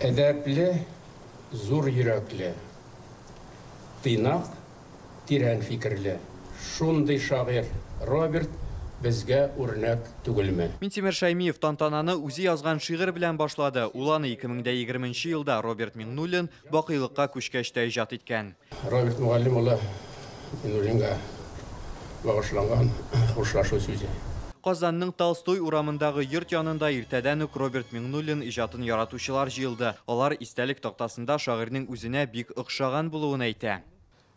Әдәпле, зур йөрәкле, тыйнак, тирән фикерле, шундый шагыйрь Роберт безгә үрнәк түгелме? Минтимер Шаймиев тантананы үзе язган шигырь белән башлады. Ул аны 2020 елда Роберт Миңнуллин бакыйлыкка күчкәч тә иҗат иткән. Роберт мөгаллим улы Миңнуллинга багышланган хушлашу сүзе. Казанның Толстой урамындагы йорт янында иртәдән үк Роберт Миңнуллин иҗатын яратучылар җыелды. Алар истәлек тактасында шагыйрьнең үзенә бик охшаган булуын әйтә.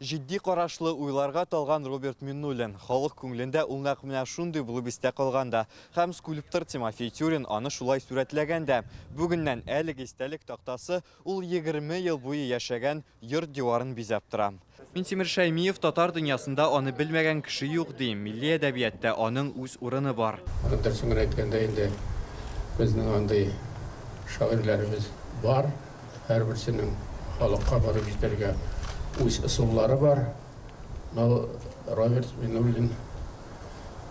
Җитди карашлы уйларга талган Роберт Миңнуллин. Халык күңелендә ул нәкъ менә шундый булып истә калган да. Һәм скульптор Тимофей Тюрин аны шулай сурәтләгән дә. Бүгеннән әлеге истәлек тактасы ул 20 ел буе яшәгән йорт диварын бизәп тора. Минтимер Шаймиев татар дөньясында аны белмәгән кеше юк ди. Милли әдәбиятта аның үз урыны бар. Аның дөресен генә әйткәндә инде безнең андый шагыйрьләребез бар. Һәрберсенең халыкка барып җитәргә үз ысуллары бар. Но Роберт Миңнуллин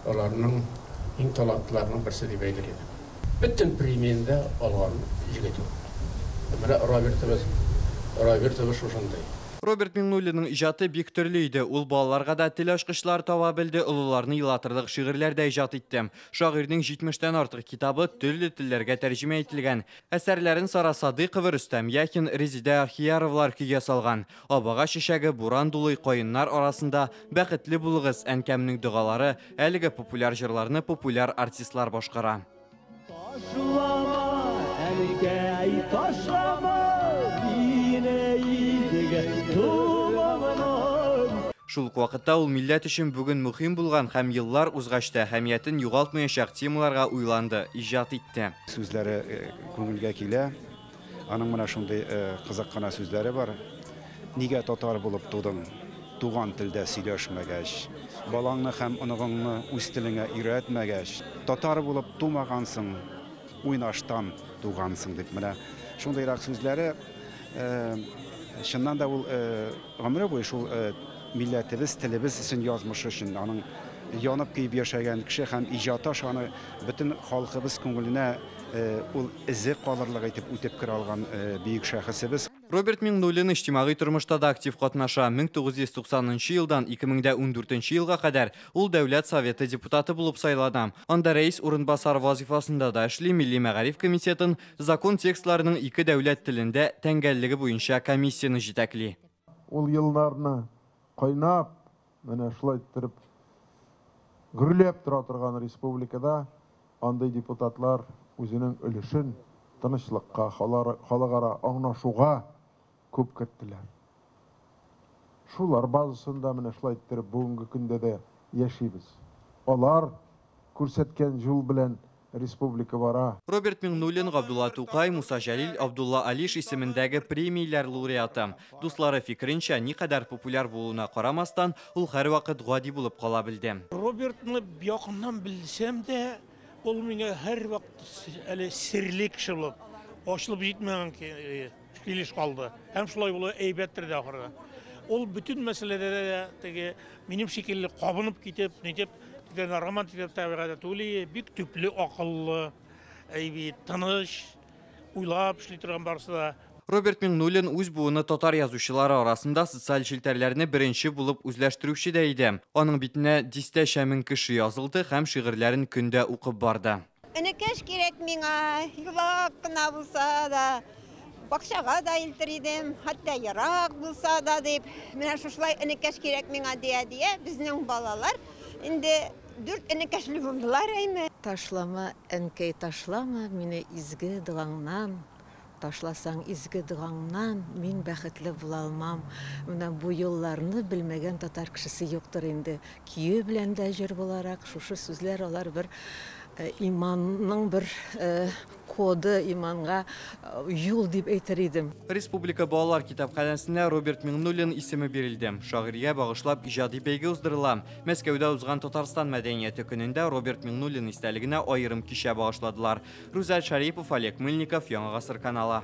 аларның иң талантларының берсе дип әйтер идем. Бөтен премияне дә алган җегет ул. Менә Робертыбыз шушындый. Роберт Миңнуллинның иҗаты бик төрле иде. Ул балаларга да тел ачкычлар таба белде, олыларны елатырлык шигырьләр дә иҗат итте. Шагыйрьнең 70-тән артык китабы төрле телләргә тәрҗемә ителгән. Әсәрләрен Сара Садыйкова, Рөстәм Яхин, Резидә Ахияровлар көйгә салган. Абага чәчәге, буран дулый, каеннар арасында бәхетле булыгыз, әнкәмнең догалары, әлеге популяр җырларны популяр артистлар башкара. Ташлама, әнкәй, ташлама, мине изге тумаңнан. Шул ук вакытта ул милләт өчен бүген мөһим булган һәм еллар узгач та әһәмиятен югалтмаячак темаларга уйланды, иҗат итте. Сүзләре күңелгә килә. Аның менә шундый кызык кына сүзләре бар. Нигә татар булып тудың? Туган телдә сөйләшмәгәч, балаңны һәм оныгыңны үз телеңә өйрәтмәгәч, татар булып тумагансың, уйнаштан тугансың дип. Менә шундыйрак сүзләре, чыннан да ул гомере буе шул милләтебез, телебез өчен, язмышы өчен аның янып көеп яшәгән кеше һәм иҗаты аша аны бөтен халкыбыз күңеленә ул эзе калырлык итеп үтеп керә алган бөек шәхесебез. Роберт Миңнуллин иҗтимагый тормышта да актив катнаша. 1990 елдан 2014 елга кадәр ул Дәүләт Советы депутаты булып сайлана. Анда рәис урынбасар вазифасында да эшли, Милли мәгариф комитетын, закон текстларының ике дәүләт телендә тәңгәллеге буенча комиссияне җитәкли. Ул елларны кайнап, менә шулай иттереп гөрләп тора торган республикада андый депутатлар үзенең өлешен тынычлыкка, халыкара аңлашуга күп керттеләр. Шулар базасында менә шулай иттереп бүгенге көндә дә яшибез. Алар күрсәткән юл белән республика бара. Роберт Миңнуллин, Габдулла Тукай, Муса Җәлил, Абдулла Алиш исемендәге премияләр лауреаты. Дуслары фикеренчә, никадәр популяр булуына карамастан, ул һәрвакыт гади булып кала белде. Робертны якыннан белсәм дә, ул миңа һәрвакыт әле серле кеше булып, ачылып җитмәгән килеш калды. Һәм шулай булу әйбәттер дә ахырда. Ул бөтен мәсьәләдә дә теге минем шикелле кабынып китеп, нитеп, теге романтик табигатьтә түгел, бик төпле, акыллы, әйбәт, тыныч, уйлап эшли торган барысы да. Роберт Миңнуллин үз буыны татар язучылары арасында социаль челтәрләрне беренче булып үзләштерүче дә иде. Аның битенә дистәчә мең кеше язылды һәм шигырьләрен көндә укып барды. Энекәш кирәк миңа, елак кына булса да, бакчага да илтер идем, хәтта ерак булса да дип. Менә шушылай энекәш кирәк миңа дия-дия безнең балалар инде дүрт энекәшле булдылар әйме. Ташлама, әнкәй, ташлама мине изге догаңнан. Ташласаң изге догаңнан, мин бәхетле була алмам. Менә бу юлларны белмәгән татар кешесе юктыр инде. Көе белән дә җыр буларак, шушы сүзләр алар бер иманның бер коды, иманга юл дип әйтер идем. Республика балалар китапханәсенә Роберт Миңнуллин исеме бирелде. Шагыйрьгә багышлап иҗади бәйге уздырыла. Мәскәүдә узган Татарстан мәдәнияте көнендә Роберт Миңнуллин истәлегенә аерым кичә багышладылар. Рүзәл Шарипов, Олег Мыльников, Яңа Гасыр каналы.